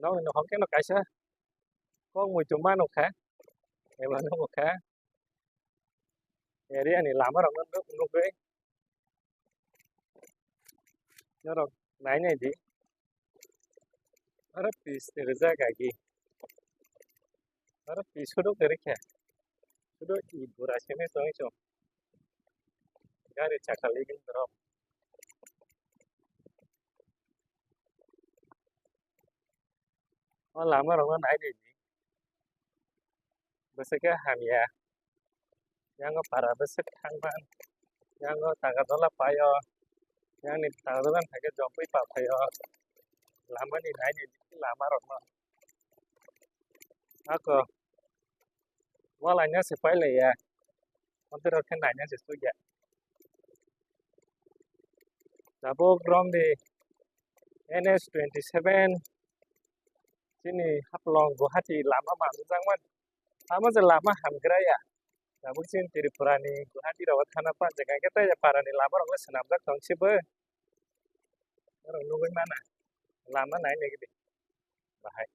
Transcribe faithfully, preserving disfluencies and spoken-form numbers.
Nokni nokhong khe no kaisa kok muitu ma nukha, eba nukha. Area ni lama rok no nuk-, nugwi. Norok nai nai di. Aro pis ni rijak agi. Aro pis huduk ri khe. Huduk i bura sini tong iso. Gari chakali gin drop. O lama rok no nai nai di. Bwswk khe hamya. Yango para bwswk thangman. Yango Tagadola paio. Yang ni Tagadola ni hai khe Jompui pa phaio. Lama ni nai nai di lama rok no. Ako. Walaina se pailaiya. Mondir rok khe naina se sugya. Tabuk romdi N S twenty seven chini Haflong Guwahati lama manjakmani. Tamo je lama hamgraya. Tabuk chini Tripura ni Guwahati rogo thana panjak khe tei para ni lama rok le swnamjak tong sibo. Norok nugwi mana. Lama nai nai gidi. Bahai.